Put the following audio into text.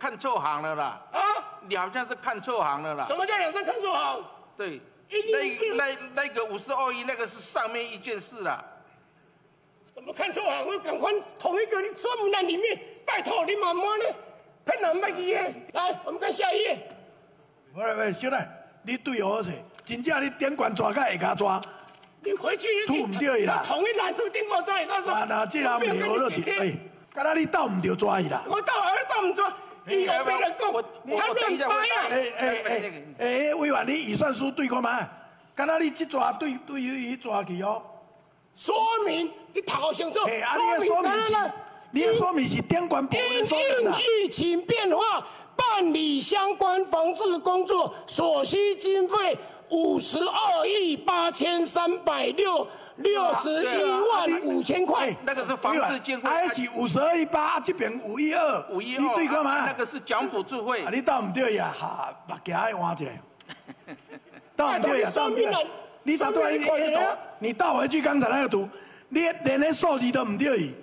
看錯行了啦！啊？你好像是看錯行了啦。什麼叫兩張看錯行？對，一那個52億，那個是上面一件事啦。怎麼看錯行？我趕快同一個說明欄裡面，拜託你慢慢咧，騙人捌記的。來，我們看下一頁。喂喂，小蘭，你對好勢，真正你頂懸紙佮下跤紙。你回去拄毋對啦。同一欄是頂懸紙下跤紙。啊，那這人袂好落去，哎，敢若你鬥毋著紙去啦。我鬥還鬥毋著，伊後邊來講，他亂掰啊！哎哎哎哎，委員，你預算書對看覓？敢若你這紙對對彼紙去哦。說明你讀好清楚。哎，啊，你的說明是，你的說明是頂懸部分說明啦。因疫情變化，辦理相關防治工作所需經費52億8361萬5千塊。那個是防治經費。啊，是52億8，這邊5.12。5.12。你對看覓？那個是獎補助費。啊，你鬥毋對呀？哈，目鏡愛換一下。鬥毋對呀？鬥毋對。你答對，你倒回去剛才那個圖，你連那數字都毋對。